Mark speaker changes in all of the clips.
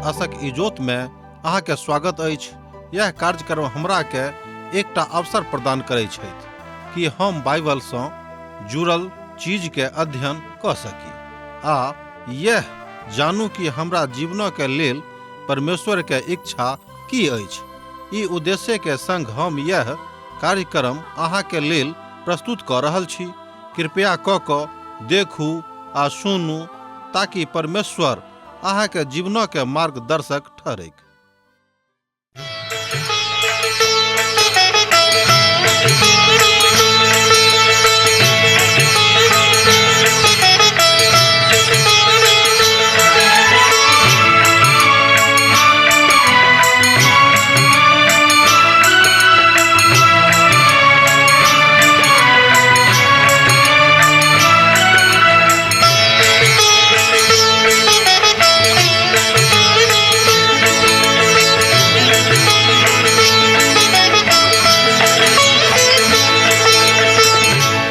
Speaker 1: आशक इजोत में अहाँ के स्वागत अछि। यह कार्यक्रम हमरा के एकटा अवसर प्रदान करै छथि कि हम बाइबल सँ जुड़ल चीज के अध्ययन कऽ सकी आ यह जानू कि हमरा जीवन के लेल परमेश्वर के इच्छा की अछि। ई उद्देश्य के संग हम यह कार्यक्रम अहाँ के लेल प्रस्तुत कऽ रहल छी। कृपया कऽ कऽ देखू आ सुनू ताकि परमेश्वर अहाँ के जीवन के मार्गदर्शक ठहरैक।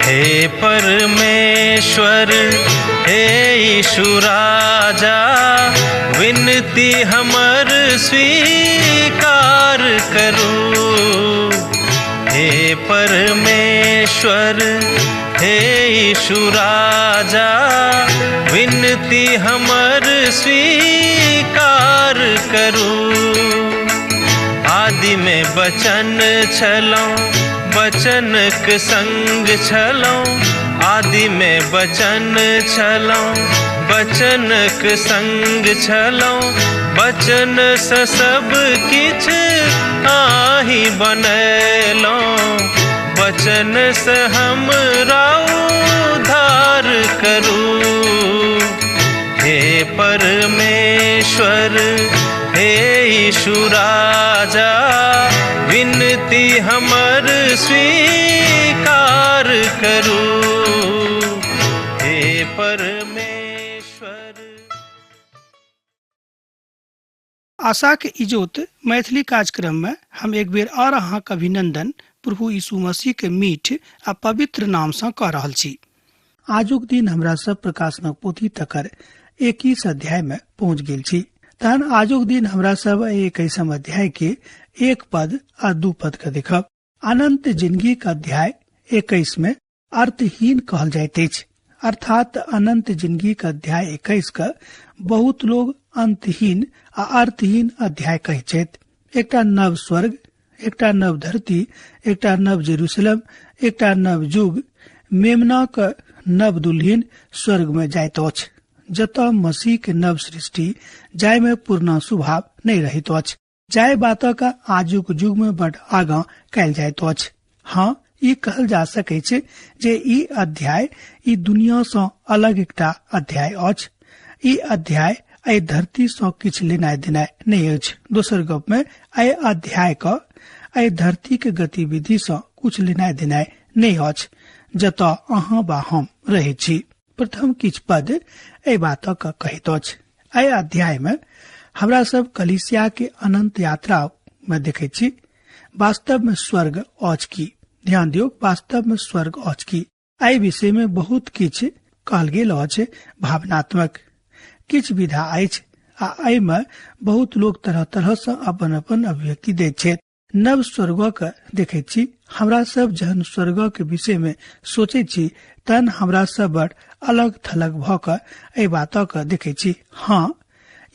Speaker 2: हे परमेश्वर, हे यीशु राजा, विनती हमर स्वीकार करू। हे परमेश्वर, हे यीशु राजा, विनती हमर स्वीकार करू। आदि में बचन छलौं, बचनक संग छलौं। आदि में बचन छलौं, बचनक संग छलौं। बचन से सब किछ आही बनेलौं। बचन से हमरा उद्धार करू। हे परमेश्वर, हे यीशु राजा, विनती हमर स्वीकार करू। हे परमेश्वर।
Speaker 3: आशाक इजोत मैथिली कार्यक्रम में हम एक बेर और अहाँक अभिनंदन प्रभु यीशु मसीह के मीठ आ पवित्र नाम सँ कऽ रहल छी। आजुक दिन हमरा सब प्रकाशनक पोथी तकर 21 अध्याय में पहुंच गेल छी। तहन आजुक दिन हमरा सब एहि 21 अध्याय के 1 पद आ 2 पद के देखब। अनंत जिंदगी के अध्याय 21 में अर्थहीन कहल जाइत अछि, अर्थात अनंत जिंदगी के अध्याय 21 के बहुत लोग अंतहीन आ अर्थहीन अध्याय कहैत छथि। एकटा नव स्वर्ग, एकटा नव धरती, एकटा नव जेरूसलम, एकटा नव युग, मेमनाक नव दुल्हिन स्वर्ग में जाइत अछि, जतऽ मसीह के नव सृष्टि जाहि में पुरना स्वभाव नहि रहैत अछि, जाहि बातक आजुक युग में बड आगाँ कयल जाइत अछि। हाँ, ई कहल जा सकैत छै जे ई अध्याय ई दुनिया सँ अलग एकटा अध्याय अछि। ई अध्याय एहि धरती सँ किछु लेनाइ देनाइ नहि अछि। दोसर गप में एहि अध्याय क एहि धरती के गतिविधि सँ किछु लेनाइ देनाइ नहि अछि, जतऽ अहाँ वा हम रहैत छी। प्रथम किछु पद एहि बातक कहैत अछि। एहि अध्याय में हमरा सब कलीसिया के अनंत यात्रा में देखैत छी। वास्तव में स्वर्ग अछि की? ध्यान दियौ, वास्तव में स्वर्ग अछि की? एहि विषय में बहुत किछु कहल गेल अछि। भावनात्मक किछु विधा अछि आ एहि में बहुत लोग तरह तरह सँ अपन अपन अभिव्यक्ति दैत छथि। नव स्वर्गक देखैत छी। हमरा सब जहन स्वर्गक विषय में सोचैत छी तहन हमरा सब बड़ अलग थलग भऽ कऽ एहि बातक देखैत छी। हाँ,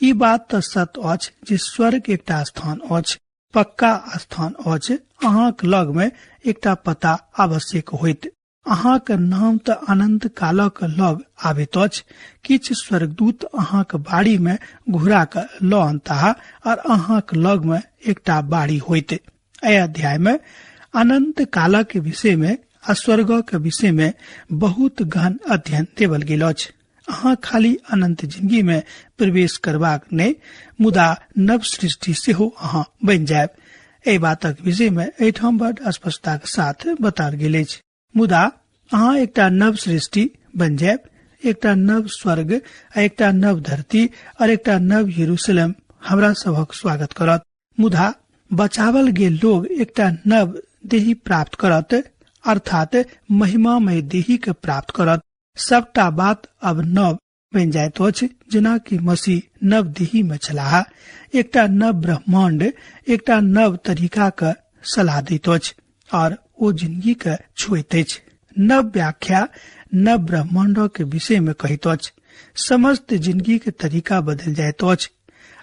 Speaker 3: ई बात तऽ सत्य अछि जे स्वर्ग एकटा स्थान अछि, पक्का स्थान अछि। अहाँक लग में एकटा पता आवश्यक होइत। अहाँक नाम तऽ अनंत कालक लग आबैत अछि। किछु स्वर्गदूत अहाँक बाड़ी में घुरा कऽ लऽ अनताह और अहाँक लग में एकटा बाड़ी होइत। एहि अध्याय में अनंत कालक विषय में आ स्वर्गक विषय में बहुत गहन अध्ययन देवल गेल अछि। अहाँ खाली अनंत जिंदगी में प्रवेश करबाक नहि, मुदा नव सृष्टि सेहो अहाँ बनि जायब। एहि बातक विषय में एहिठाम बड स्पष्टताक साथ बताओल गेल अछि। मुदा अहाँ एकटा नव सृष्टि बनि जायब, एकटा नव स्वर्ग आ एकटा नव धरती और एकटा नव यरूशलेम हमरा सभक स्वागत करत। मुदा बचावल गेल लोग एकटा नव देही प्राप्त करत, अर्थात महिमामय देही के प्राप्त करत। सबटा बात अब नव बनि जाइत अछि जेनाकि मसीह नव देही मे छलाह। एकटा नव ब्रह्मांड, एकटा नव तरीका के सलाह दैत अछि और ओ जिंदगी के छुएत अछि। नव व्याख्या नव ब्रह्मांड के विषय में कहैत अछि। समस्त जिंदगी के तरीका बदल जाइत अछि।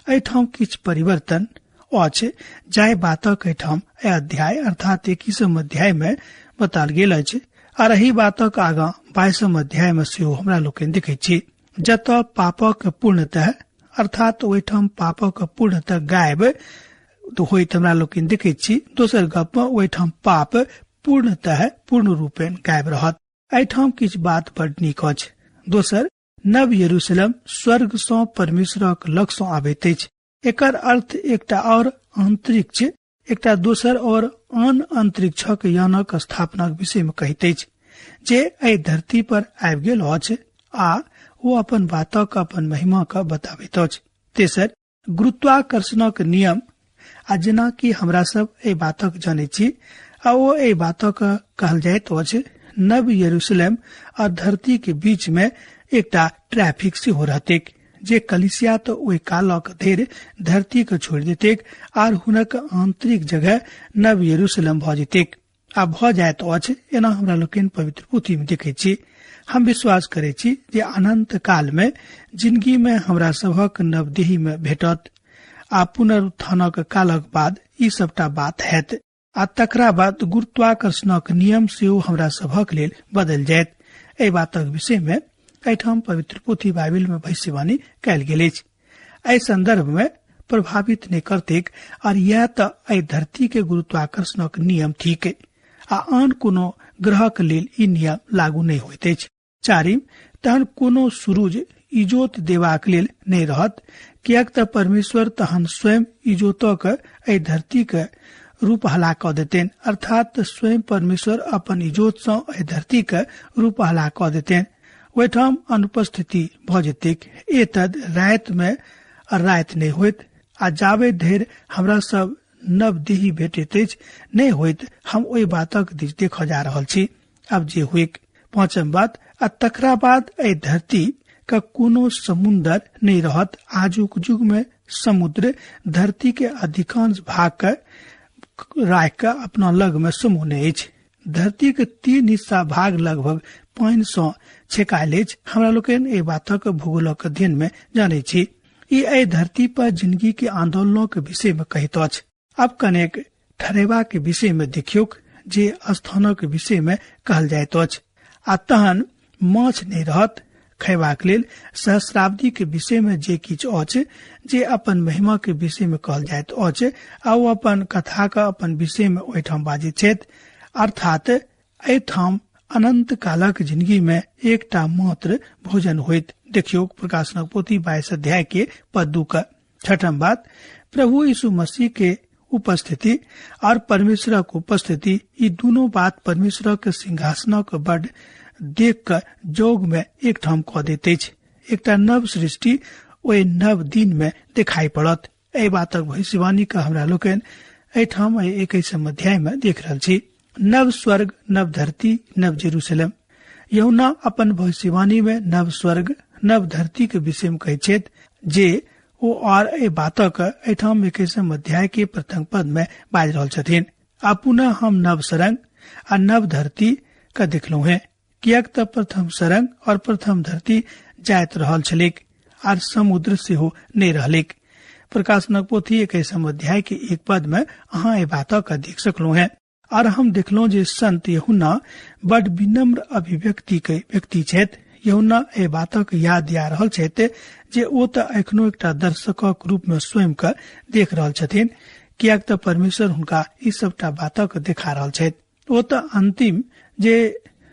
Speaker 3: एहिठाम किछु परिवर्तन अछि जाहि बातक एहिठाम अध्याय अर्थात 21 अध्याय में बताल गेल अछि। और एहि बातक आगाँ 22 अध्याय में सेहो हमरा लोकनि देखैत छी, जतऽ पापक पूर्णतः अर्थात ओहिठाम पापक पूर्णतः गायब होइत हमरा लोकनि देखैत छी। दोसर गप में ओहिठाम पाप पूर्णतः पूर्ण रूपेण गायब रहत। एहिठाम किछु बात बड नीक अछि। दोसर, नव यरूशलेम स्वर्ग सँ परमेश्वरक लग सँ आबैत अछि। एकर अर्थ एकटा और अंतरिक्ष, एकटा दोसर और आन अंतरिक्षक यानक स्थापनाक विषय में कहैत अछि जे एहि धरती पर आबि गेल अछि आ ओ अपन बातक अपन महिमा के बताबैत अछि। तेसर, गुरुत्वाकर्षणक नियम, आ जेनाकि हमरा सब एहि बातक जनैत छी आ ओ एहि बातक कहल जाइत अछि, नव यरूशलेम आ धरती के बीच में एकटा ट्रैफिक सेहो रहतैक जे कलिसिया तो ओहि कालक धरि धरती के छोड़ि देतैक आर हुनक आंतरिक जगह नव यरूशलेम भऽ जेतैक आ भऽ जाइत अछि। एना हमरा लोकनि पवित्र पोथी में देखैत छी। हम विश्वास करै छी जे अनंत काल में जिंदगी में हमरा सभक नवदेही में भेटत आ पुनरुत्थानक कालक बाद ई सबटा बात हैत आ तकरा बाद गुरुत्वाकर्षणक नियम सेहो हमरा सभक लेल बदलि जायत। एहि बातक विषय में एहिठाम पवित्र पोथी बाइबिल में भविष्यवाणी कयल गेल अछि। एहि संदर्भ में प्रभावित नहि करतैक और यह तऽ एहि धरती के गुरुत्वाकर्षणक नियम थिक आ आन कोनो ग्रहक लेल ई नियम लागू नहि होइत अछि। चारिम, तहन कोनो सूरुज इजोत देबाक लेल नहि रहत, किएक तऽ परमेश्वर तहन स्वयं इजोतक एहि धरती के रूप हला कऽ देतनि, अर्थात स्वयं परमेश्वर अपन इजोत सँ एहि धरती के रूप हला कऽ देतनि। ओहिठाम अनुपस्थिति भऽ जेतैक। एतद राति में राति नहि होइत आ जाबे धरि हमरा सब नव देही भेटैत अछि नहि होइत, हम ओहि बातक दिस देखऽ जा रहल छी। अब जे होइक। पांचम बात, आ तकरा बाद एहि धरती का कोनो समुन्दर नहि रहत। आजुक युग में समुद्र धरती के अधिकांश भाग के राखि कऽ अपना लग में समोने अछि। धरती के 3 हिस्सा भाग लगभग पानि सँ छेकायल अछि। हमरा लोकनि एहि बातक भूगोलक अध्ययन में जानै छी। ई एहि धरती पर जिंदगी के आंदोलनों के विषय में कहैत अछि। अब कनेक ठहरेबा के विषय में देखियौक जे स्थानक विषय में कहल जाइत अछि। आ तहन माछ नहि रहत खयबाक लेल। सहस्राब्दी के विषय में जे किछु अछि जे अपन महिमा के विषय में कहल जाइत अछि आ ओ अपन कथा के अपन विषय में ओहिठाम बाजैत छथि, अर्थात एहिठाम अनंत कालक जिंदगी में एकटा मात्र भोजन होइत। देखियौ प्रकाशनक पोथी 22 अध्याय के पद 2 का। छठम बात, प्रभु यीशु मसीह के उपस्थिति और परमेश्वरक उपस्थिति, ई दोनों बात परमेश्वरक सिंहासनक बड देख कऽ जोग में एकठाम कऽ दैत अछि। एकटा नव सृष्टि ओहि नव दिन में देखाई पड़त। एहि बातक भविष्यवाणी के हमरा लोकनि एहिठाम एहि 21 अध्याय में देख रहल छी। नव स्वर्ग, नव धरती, नव जेरूशलेम। यूहन्ना अपन भविष्यवाणी में नव स्वर्ग, नव धरती के विषय में कहैत छथि जे ओ और एहि बातक एहिठाम 21 अध्याय के प्रथम पद में बाजि रहल छथिन। आ पुनः हम नव सरंग आ नव धरती के देखलहुँ हें, किएक तऽ प्रथम सरंग और प्रथम धरती जाइत रहल छलैक आर समुद्र सेहो नहि रहलैक। प्रकाशनक पोथी 21 अध्याय के 1 पद में अहाँ एहि बातक देख सकलहुँ हें। और हम देखलहुँ जे संत यूहन्ना बड विनम्र अभिव्यक्ति के व्यक्ति छथि। यूहन्ना एहि बातक याद दिया रहल छथि जे ओ तऽ एखनो एकटा दर्शकक रूप में स्वयं के देख रहल छथिन, किएक तऽ परमेश्वर हुनका ई सबटा बातक देखा रहल छथि। ओ तऽ अंतिम जे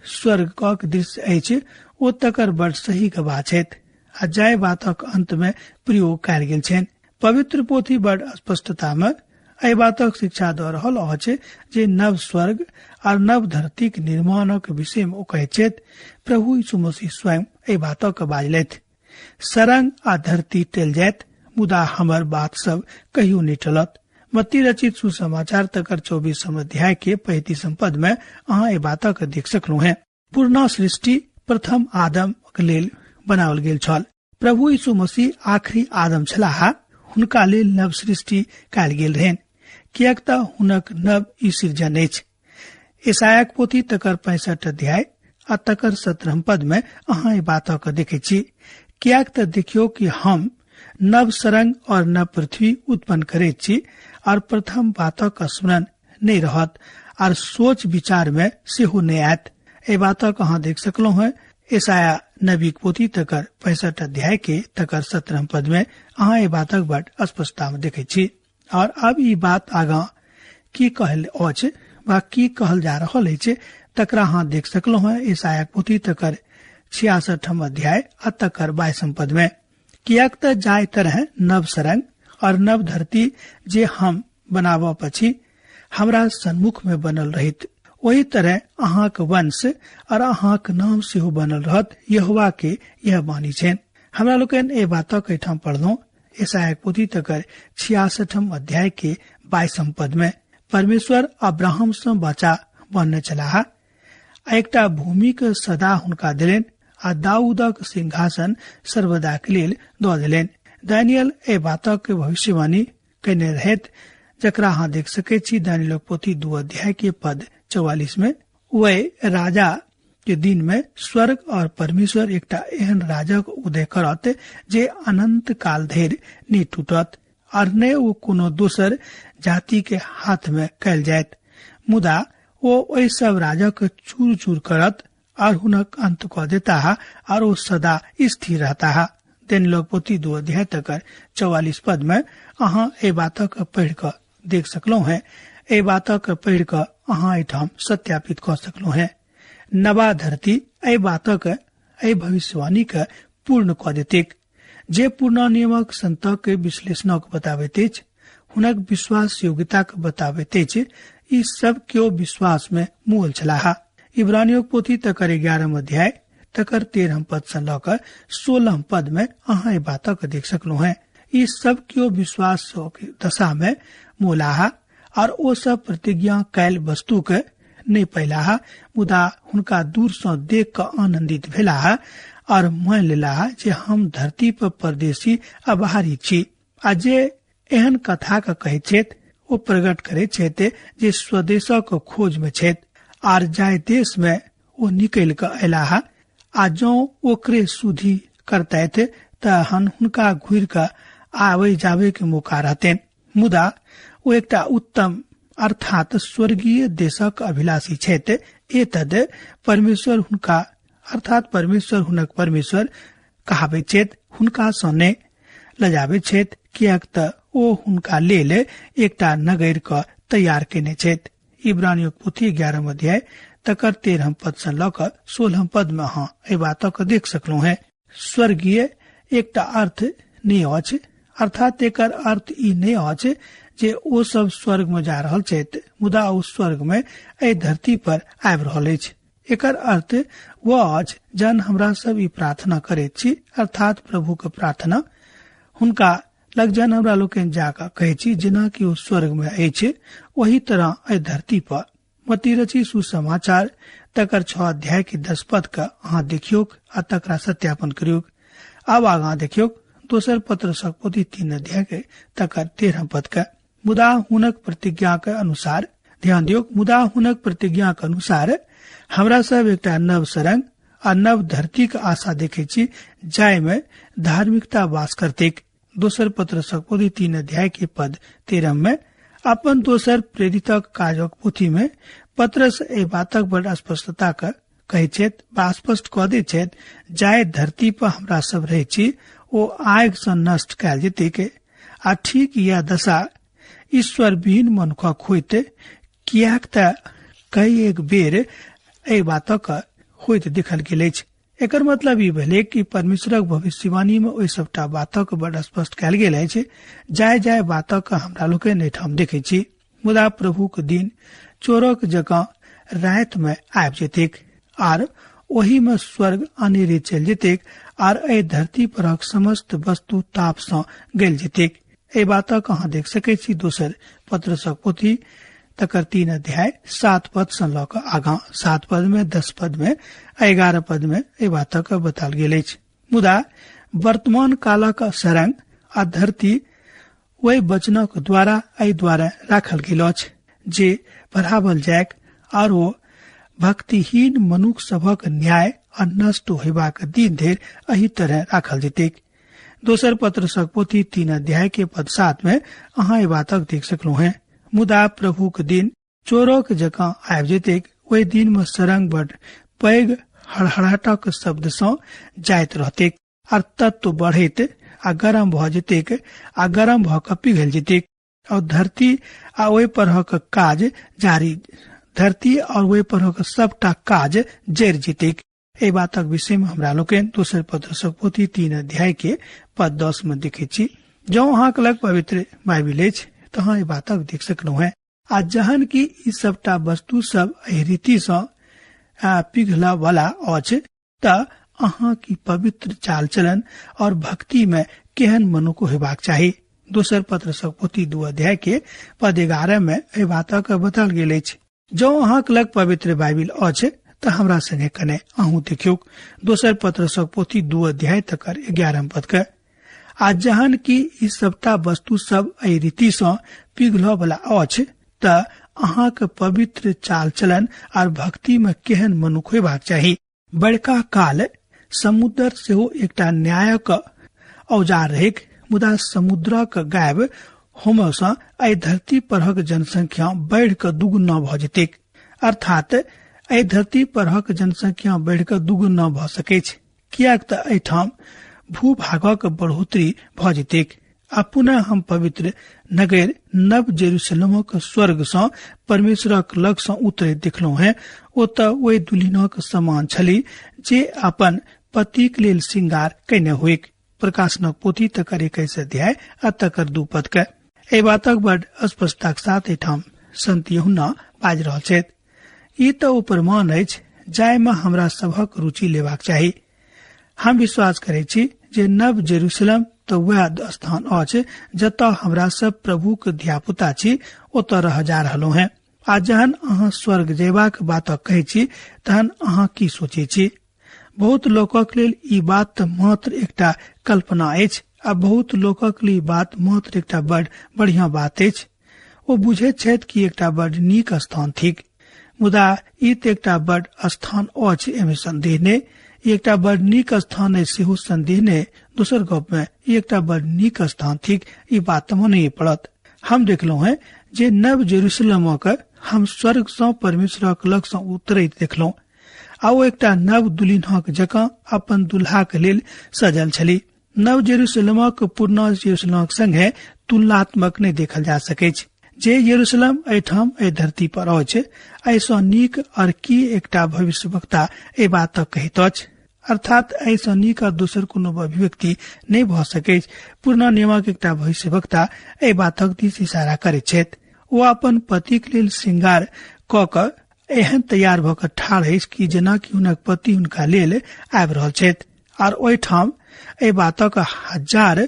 Speaker 3: स्वर्गक दृश्य अछि ओ तकर बड सही गवाह छथि आ जाहि बातक अंत में प्रयोग कयल गेल छनि। पवित्र पोथी बड स्पष्टता में एहि बातक शिक्षा दऽ रहल अछि जे नव स्वर्ग आर नव धरतीक निर्माणक विषय में ओ कहैत छथि। प्रभु यीशु मसीह स्वयं एहि बातक बाजलथि, सरंग आ धरती टलि जायत मुदा हमर बात सब कहियो नहि टलत। मत्ती रचित सुसमाचार तकर 24 अध्याय के 35 पद में अहाँ एहि बातक देख सकलहुँ हें। पुरना सृष्टि प्रथम आदम के लेल बनाओल गेल छल। प्रभु यीशु मसीह आखिरी आदम छलाह। हुनका लेल नव सृष्टि कयल गेल रहनि, किएक तऽ हुनक नव ई सृजन अछि। ईसायाक पोथी तकर 65 अध्याय आ तकर 17 पद में अहाँ ई बात के देखे छी, किएक तऽ देखियौ कि हम नव सरंग और नव पृथ्वी उत्पन्न करैत छी और प्रथम बातक स्मरण नहि रहत और सोच विचार में सेहो नहि आयत। एहि बातक अहाँ देख सकलहुँ हैं ईसाया नबीक पोथी तकर 65 अध्याय के तकर 17 पद में अहाँ एहि बातक बड स्पष्टता में देखे छी। और अब ई बात आगाँ की कहल अछि वा की कहल जा रहल अछि तकरा अहाँ देख सकलहुँ हैं ईसायाक पोथी तकर 66 अध्याय आ तकर 22 पद में, किएक तऽ जाय तरह नव सरंग और नव धरती जे हम बनाबऽ પછી हमरा सन्मुख में बनल रहित, ओहि तरह अहाँक वंश और अहाँक नाम सेहो बनल रहत, यहोवा के यह वाणी छनि। हमरा लोकनि एहि बातक एहिठाम पढ़लहुँ ईसायाक पोथी तकर 66 अध्याय के 22 पद में। परमेश्वर अब्राहम सँ वाचा बान्हने छलाह आ एकटा भूमिक सदा हुनका देलनि आ दाऊदक सिंहासन सर्वदा के लेल दऽ देलनि। दानियल एहि बातक भविष्यवाणी कयने रहैत, जकरा अहाँ देख सकैत छी दानियलक पोथी 2 अध्याय के पद 44 में। वह राजा के दिन में स्वर्ग और परमेश्वर एकटा एहन राजक उदय करत जे अनंत काल धरि नहि टूटत और ने ओ कोनो दोसर जाति के हाथ में कयल जायत, मुदा ओ ओहि सब राजक चूर चूर करत और हुनक अंत कऽ देताह और ओ सदा स्थिर रहताह। दानियलक पोथी 2 अध्याय तकर 44 पद में अहाँ एहि बातक पढ़ि कऽ देख सकलहुँ हैं। एहि बातक पढ़ि कऽ अहाँ एहिठाम सत्यापित कऽ सकलहुँ हैं। नवा धरती एहि बातक एहि भविष्यवाणी के पूर्ण कऽ देतेक, जे पूर्ण नियमक संतक के विश्लेषणक बताबैत अछि, हुनक विश्वास योग्यता के बताबैत अछि। ई सब केओ विश्वास में मूल छलाह। इब्रानियों पोथी तकर 11 अध्याय तकर 13 पद से लऽ कऽ 16 पद में अहाँ एहि बातक देख सकलहुँ हैं। ई सब केओ विश्वास के दशा में मोलाह और ओ सब प्रतिज्ञा कैल वस्तु के नहि पैलाह, मुदा हुनका दूर सँ देख कऽ आनंदित भेलाह और मान लेलाह जे हम धरती पर परदेशी आ बाहरी छी। आ जे एहन कथा के कहैत छथि ओ प्रकट करैत छथि जे स्वदेशक खोज में छथि आर जाय देश में ओ निकलि कऽ अयलाह, आ जौं ओकरे सुधि करतथि तहन हुनका घुरि कऽ आबै जाबै के मौका रहतनि, मुदा ओ एकटा उत्तम अर्थात स्वर्गीय देशक अभिलाषी छथि। एतद परमेश्वर हुनका अर्थात परमेश्वर हुनक परमेश्वर कहाबैत छथि, हुनका सँ नहि लजाबैत छथि, किएक तऽ ओ हुनका लेल एकटा नगर के तैयार केने छथि। इब्रानियों पोथी 11 अध्याय तकर 13 पद से लऽ कऽ 16 पद में अहाँ एहि बातक देख सकलहुँ हैं। स्वर्गीय एकटा अर्थ नहि अछि, अर्थात एकर अर्थ ई नहि अछि जे ओ सब स्वर्ग में जा रहल छथि, मुदा ओ स्वर्ग में एहि धरती पर आबि रहल अछि। एकर अर्थ वह अछि जहन हमरा सब ई प्रार्थना करैत छी, अर्थात प्रभु के प्रार्थना हुनका लग जहन हमरा लोकनि जाकऽ कहै छी जेना कि ओ स्वर्ग में अछि ओही तरह एहि धरती पर। मत्ती रचित सुसमाचार तकर 6 अध्याय के 10 पद के अहाँ देखियौक आ तकरा सत्यापन करियौक। आब आगाँ देखियौक दोसर पत्रसक पोथी 3 अध्याय के तकर 13 पद के। मुदा हुनक प्रतिज्ञा के अनुसार, ध्यान दियौक, मुदा हुनक प्रतिज्ञा के अनुसार हमरा सब एकटा नव सरंग आ नव धरती के आशा देखे छी जाहि में धार्मिकता वास करतेक। दोसर पत्रसक पोथी 3 अध्याय के पद 13 में अपन दोसर प्रेरितक काजक पोथी में पत्रस एहि बातक बड़ स्पष्टता के कहै छथि वा स्पष्ट कऽ दैत छथि, जाहि धरती पर हमरा सब रहै छी ओ आगि सँ नष्ट कयल जेतैक आ ठीक यह दशा ईश्वर विहीन मनुखक होइत, किएक तऽ कई एक बेर एहि बातक होइत देखल गेल अछि। एकर मतलब ई भेलै कि परमेश्वरक भविष्यवाणी में ओहि सबटा बातक बड़ स्पष्ट कयल गेल अछि जाय जाय बातक हमरा लोकनि एहिठाम देखै छी। मुदा प्रभुक दिन चोरक जकाँ राति में आबि जेतैक आर ओहि में स्वर्ग अनेरे चलि जेतैक आर एहि धरती परक समस्त वस्तु ताप सँ गलि जेतैक। एहि बातक अहाँ देख सकैत छी दोसर पत्रसक पोथी तकर 3 अध्याय 7 पद सँ लऽ कऽ आगाँ 7 पद में 10 पद में 11 पद में एहि बातक बताल गेल अछि। मुदा वर्तमान कालक सरंग आ धरती ओहि वचनक द्वारा एहि द्वारा राखल गेल अछि जे बढ़ावल जायक आर ओ भक्तिहीन मनुख सभक न्याय आ नष्ट होयबाक दिन धरि एहि तरह राखल जेतैक। दोसर पत्रसक पोथी 3 अध्याय के पद 7 में अहाँ एहि बातक देख सकलहुँ हैं। मुदा प्रभुक दिन चोरक जकाँ आबि जेतैक। ओहि दिन में सरंग बड पैघ हड़हड़ाहटक शब्द सँ जाइत रहतैक आर तत्व बढ़ैत आ गरम भऽ जेतैक आ गरम भऽ कऽ पिघल जेतैक और धरती आ ओहि परहक काज जारी धरती और ओहि परहक सबटा काज जरि जेतैक। एहि बातक विषय में हमरा लोकनि दोसर पत्रसक पोथी 3 अध्याय के पद 10 में देखैत छी। जँ अहाँक लग पवित्र बाइबिल अछि तऽ अहाँ एहि बातक देख सकलहुँ हैं। आ जहन कि ई सबटा वस्तु सब एहि रीति सँ पिघलऽ वाला अछि तऽ अहाँ की पवित्र चाल चलन और भक्ति में केहन मनुख होयबाक चाही। दोसर पत्र सब पोथी 2 अध्याय के पद 11 में एहि बातक बताओल गेल अछि। जँ अहाँक लग पवित्र बाइबिल अछि तऽ हमरा संगे कने अहूँ देखियौ दोसर पत्र सब पोथी 2 अध्याय तकर 11 पद के। आ जहन कि ई सबटा वस्तु सब एहि रीति सँ पिघलऽ वाला अछि तऽ अहाँक पवित्र चाल चलन आर भक्ति में केहन मनुख होयबाक चाही। बड़का काल समुद्र सेहो एकटा न्यायक औजार रहैक, मुदा समुद्रक गायब होमय सँ एहि धरती परहक जनसंख्या बढ़ि कऽ दुगुना भऽ जेतैक। अर्थात एहि धरती परहक जनसंख्या बढ़ि कऽ दुगुना भऽ सकैछ, किएक तऽ एहिठाम भूभागक बढ़ोतरी भऽ जेतैक। आ पुनः हम पवित्र नगर नव जेरूशलेमक स्वर्ग सँ परमेश्वरक लग सँ उतरैत देखलहुँ हैं। ओतऽ ओहि दुल्हनक समान छली जे अपन पतिक लेल श्रृंगार कयने होइक। प्रकाशनक पोथी तकर 21 अध्याय आ तकर 2 पद के। एहि बातक बड स्पष्टताक साथ एहिठाम संत यूहन्ना बाजि रहल छथि। ई तऽ ओ प्रमाण अछि जाहिमे हमरा सभक रुचि लेबाक चाही। हम विश्वास करै छी जे नव जेरूशलेम तऽ वएह स्थान अछि जतऽ हमरा सब प्रभुक धियापुता छी, ओतऽ रह जा रहलहुँ हैं। आ जहन अहाँ स्वर्ग जयबाक बात कहै छी तहन अहाँ की सोचै छी? बहुत लोकक लेल ई बात तऽ मात्र एकटा कल्पना अछि आ बहुत लोकक लेल ई बात मात्र एकटा बड़ बढ़िया बात अछि। ओ बुझैत छथि कि एकटा बड़ नीक स्थान थिक, मुदा ई तऽ एकटा बड़ स्थान अछि एहिमे संदेह नहि। ई एकटा बड़ नीक स्थान अछि सेहो संदेह नहि। दोसर गप में ई एकटा बड़ नीक स्थान थिक ई बात तऽ मानैये पड़त। हम देखलहुँ हैं जे नव जेरूशलेमक हम स्वर्ग सँ परमेश्वरक लग सँ उतरैत देखलहुँ आ ओ एकटा नव दुल्हनक जकाँ अपन दुल्हाक लेल सजल छली। नव जेरूशलेमक पुरना जेरूशलेमक संगे तुलनात्मक नहि देखल जा सकैछ। जे यरूशलेम एहिठाम एहि धरती पर अछि एहिसँ नीक और की एकटा भविष्यवक्ता एहि बातक कहैत अछि। अर्थात एहिसँ नीक और दोसर कोनो अभिव्यक्ति नहि भऽ सकैछ। पुरना नियमक एकटा भविष्यवक्ता एहि बातक दिस इशारा करैत छथि। ओ अपन पतिक लेल श्रृंगार कऽ कऽ एहन तैयार भऽ कऽ ठाढ़ अछि कि जेना कि हुनक पति हुनका लेल आबि रहल छथि। आर ओहिठाम एहि बातक हजार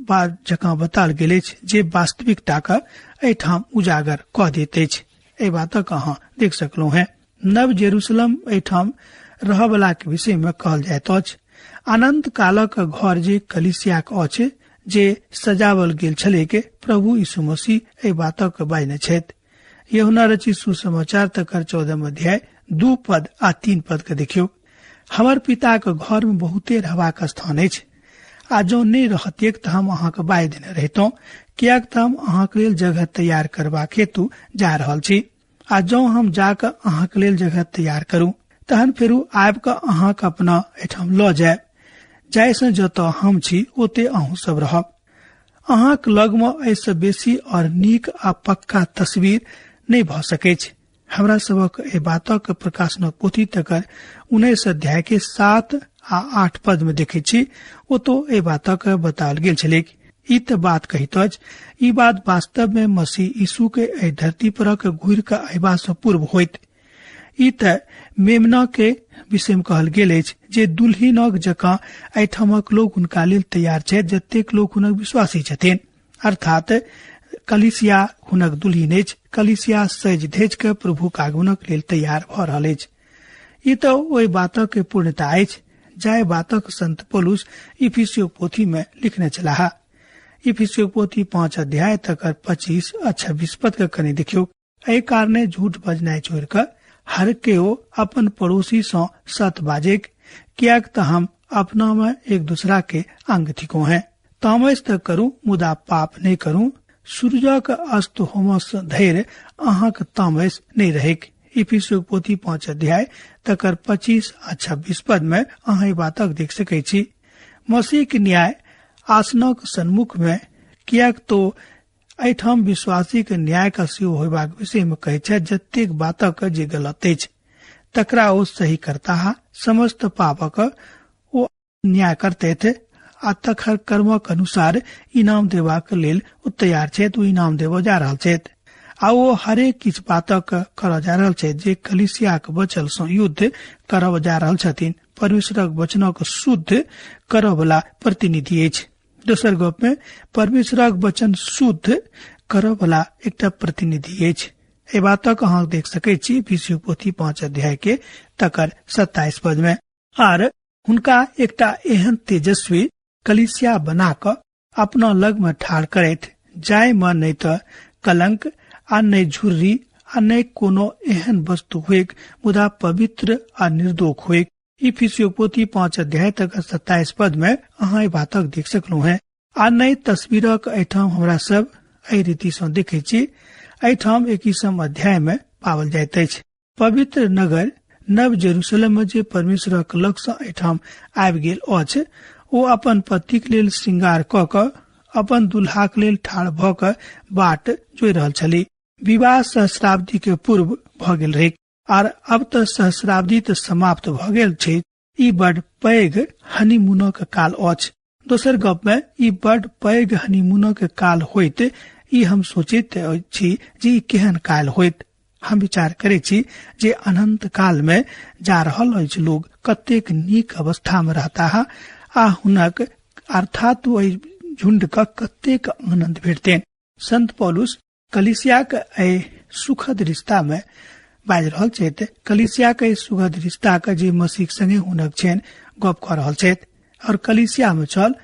Speaker 3: बार जकाँ बताओल गेल अछि जे वास्तविकताक एहिठाम उजागर कऽ दैत अछि। एहि बातक अहाँ देख सकलहुँ हैं। नव जेरूशलेम एहिठाम रहयवला के विषय में कहल जाइत अछि। अनंत कालक घर जे कलीसियाक अछि जे सजावल गेल छलैक, प्रभु यीशु मसीह एहि बातक बाजने छथि। यूहन्ना रचित सुसमाचार तकर 14 अध्याय 2 पद आ 3 पद के देखियौ। हमर पिताक घर में बहुते रहबाक स्थान अछि, आ जँ नहि रहतियैक तऽ हम अहाँके बाजि देने रहितहुँ, किएक तऽ हम अहाँके लेल जगह तैयार करबाक हेतु जा रहल छी। आ जँ हम जाकऽ अहाँके लेल जगह तैयार करू तहन फेरू आबि कऽ अहाँके अपना एहिठाम लऽ जायब, जाहिसँ जतऽ हम छी ओते अहूँ सब रहब। अहाँक लगमे एहिसँ बेसी और नीक आ पक्का तस्वीर नहि भऽ सकैछ। हमरा सबक एहि बातक प्रकाशनक पोथी तकर 19 अध्याय के 7 आ 8 पद में देखै छी। ओतो एहि बातक बताओल गेल छलैक। ई तऽ बात कहैत अछि, ई बात वास्तव में मसीह यीशु के एहि धरती परक घुरि कऽ अयबा सँ पूर्व होइत। ई तऽ मेमना के विषय में कहल गेल अछि जे दुल्हिनक जकाँ एहिठामक लोक हुनका लेल तैयार छथि जतेक लोक हुनक विश्वासी छथिन। अर्थात कलीसिया हुनक दुल्हिन अछि। कलीसिया सजि धजि कऽ प्रभुक आगमनक लेल तैयार भऽ रहल अछि। ई तऽ ओहि बातक पूर्णता अछि जाहि बातक संत पौलुस इफिसियो पोथी में लिखने छलाह। इफिसियो पोथी 5 अध्याय तकर 25 आ 26 पद के कनि देखियौ। एहि कारणे झूठ बजनाइ छोड़ि कऽ हर केओ अपन पड़ोसी सँ सत बाजैक, किएक तऽ हम अपना में एक दूसरा के अंग थिको हैं। तामस तऽ करू मुदा पाप नहि करू, सूरजक अस्त होमऽ सँ धरि अहाँक तामस नहि रहैक। इफिसियो पोथी 5 अध्याय तकर 25 आ 26 पद में अहाँ ई बातक देख सकै छी। मसीह के न्याय आसनक सन्मुख में, किएक तो एहिठाम विश्वासी के न्याय का सेहो होयबाक विषय में कहै छथि, जतेक बातक जे गलत अछि तकरा ओ सही करताह, समस्त पापक ओ न्याय करतैथ आ तकर कर्मक अनुसार इनाम देबाक लेल ओ तैयार छथि, ओ इनाम देबऽ जा रहल छथि आ ओ हरेक किछु बातक करऽ जा रहल छथि जे कलीसियाक बचल सँ युद्ध करब जा रहल छथिन। परमेश्वरक वचनक शुद्ध करऽ वला प्रतिनिधि अछि। दोसर गप में परमेश्वरक वचन शुद्ध करऽ वला एकटा प्रतिनिधि अछि। एहि बातक अहाँ देख सकै छी इफिसियो पोथी 5 अध्याय के तकर 27 पद में। आर हुनका एकटा एहन तेजस्वी कलीसिया बना कऽ अपना लग में ठाढ़ करैत, जाय में नहि तऽ कलंक आ नहि झुर्री आ नहि कोनो एहन वस्तु होइक, मुदा पवित्र आ निर्दोष होइक। इफिसियो पोथी 5 अध्याय तक 27 पद में अहाँ एहि बातक देख सकलहुँ हैं। आ नहि तस्वीरक एहिठाम हमरा सब एहि रीति सँ देखै छी, एहिठाम 21 अध्याय में पाओल जाइत अछि। पवित्र नगर नव जेरूसलम में जे परमेश्वरक लग सँ एहिठाम आबि गेल अछि, ओ अपन पतिक लेल श्रृंगार कऽ कऽ अपन दुल्हाक लेल ठाढ़ भऽ कऽ बाट जोहि रहल छली। विवाह सहस्राब्दी के पूर्व भऽ गेल रहै आर अब तऽ सहस्राब्दी तऽ समाप्त भऽ गेल छै। ई बड पैघ हनीमूनक काल अछि। दोसर गप में ई बड पैघ हनीमूनक काल होइत ई हम सोचैत छी जे ई केहन काल होइत। हम विचार करै छी जे अनंत काल में जा रहल अछि लोग कतेक नीक अवस्था में रहताह आ हुनक अर्थात ओहि झुंड के कतेक आनंद भेटतेन। संत पौलुस कलीसियाक एहि सुखद रिश्ता में बाजि रहल छथि। कलीसियाक एहि सुखद रिश्ता के जे मसीह संगे हुनक छनि गप कऽ रहल छथि और कलीसिया में छल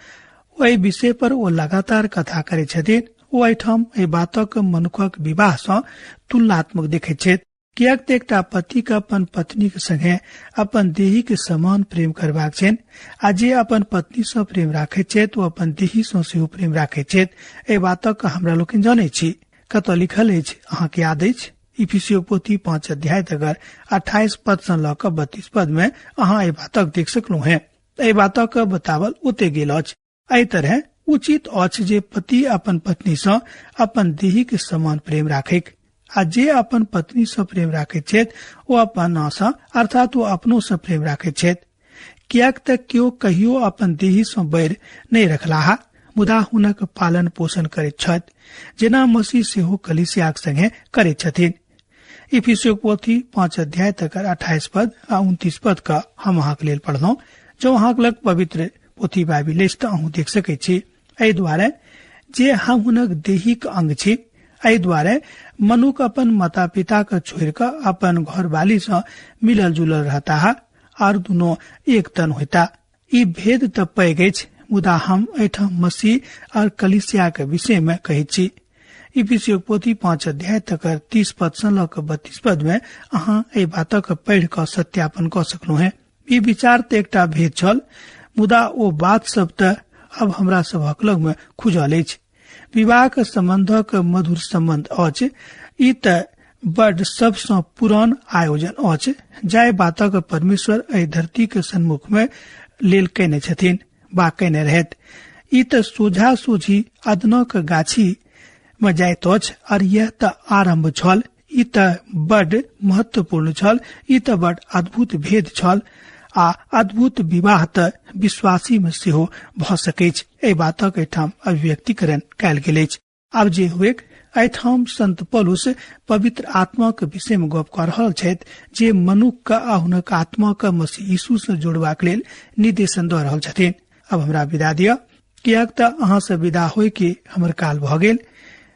Speaker 3: ओहि विषय पर ओ लगातार कथा करै छथिन। ओ एहिठाम एहि बातक मनुखक विवाह सँ तुलनात्मक देखैत छथि, किएक तऽ एकटा पति के अपन पत्नी के संगे अपन देही के समान प्रेम करबाक छनि आ जे अपन पत्नी सँ प्रेम राखैत छथि ओ अपन देही सँ सेहो प्रेम राखैत छथि। एहि बातक हमरा लोकनि जनै छी। कतऽ लिखल अछि अहाँके याद अछि? इफिसियो पोथी 5 अध्याय तकर 28 पद सँ लऽ कऽ 32 पद में अहाँ एहि बातक देख सकलहुँ हेँ। एहि बातक बतावल ओते गेल अछि। एहि तरह उचित अछि जे पति अपन पत्नी सँ अपन देही के समान प्रेम राखैक आ जे अपन पत्नी सँ प्रेम राखैत छथि ओ अपना सँ अर्थात ओ अपनो सँ प्रेम राखैत छथि। किएक तऽ केओ कहियो अपन देही सँ बैर नहि रखलाह, मुदा हुनक पालन पोषण करैत छथि, जेना मसीह सेहो कलीसियाक संगे करैत छथिन। इफिसियो पोथी 5 अध्याय तकर 28 पद आ 29 पद का हम अहाँक लेल पढ़लहुँ। जँ अहाँक लग पवित्र पोथी बाइबिल अछि तऽ अहूँ देख सकै छी। एहि दुआरे जे हम हुनक देहीक अंग छी, एहि दुआरे मनुख अपन माता पिता के छोड़ि कऽ अपन घरवाली सँ मिलल जुलल रहताह आर दुनू एक तन होता। ई भेद तऽ पैघ अछि, मुदा हम एहिठाम मसीह और कलीसिया के विषय में कहै छी। इफिसियो पोथी 5 अध्याय तकर 30 पद सँ लऽ कऽ 32 पद में अहाँ एहि बातक पढ़ि कऽ सत्यापन कऽ सकलहुँ हेँ। ई विचार तऽ एकटा भेद छल, मुदा ओ बात सब तऽ अब हमरा सभक लग में खुजल अछि। विवाह के संबंधक मधुर संबंध अछि। ई तऽ बड सबसँ पुरान आयोजन अछि, जाहि बातक परमेश्वर एहि धरती के सन्मुख में लेल कयने छथिन बा कयने रहैत। ई तऽ सोझा सोझी अदनक गाछी में जाइत अछि और यह तऽ आरंभ छल। ई तऽ बड महत्वपूर्ण छल, ई तऽ बड अद्भुत भेद छल आ अद्भुत विवाह तऽ विश्वासी में सेहो भऽ सकैछ। एहि बातक एहिठाम अभिव्यक्तिकरण कयल गेल अछि। आब जे हुएक, एहिठाम संत पौलुस पवित्र आत्माक विषय में गप कऽ रहल छथि, जे मनुख के आ हुनक आत्मा के मसीह यीशु सँ जोड़बाक लेल निर्देशन दऽ रहल छथिन। अब हमरा विदा दिअ, किएक तऽ अहाँ सँ विदा होय के हमर काल भऽ गेल।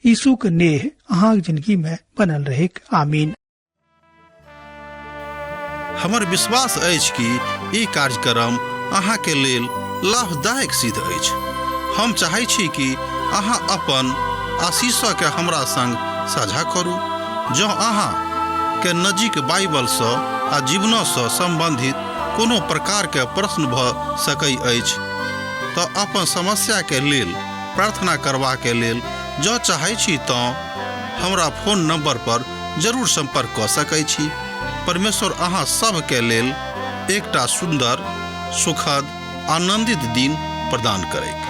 Speaker 3: यीशु के नेह अहाँक जिंदगी में बनल रहेक। आमीन।
Speaker 1: हमर विश्वास अछि कि ई कार्यक्रम अहाँके लेल लाभदायक सिद्ध अछि। हम चाहै छी कि अहाँ अपन आशीषके हमरा संग साझा करू। जँ अहाँ के नजीक बाइबलसँ आ जीवनसँ सम्बन्धित कोनो प्रकारके प्रश्न भऽ सकै अछि तऽ अपन समस्याके लेल प्रार्थना करबाके लेल जँ चाहै छी तँ हमरा फोन नंबर पर जरूर संपर्क कऽ सकै छी। परमेश्वर अहाँ सभके लेल एकटा सुन्दर, सुखद, आनंदित दिन प्रदान करैक।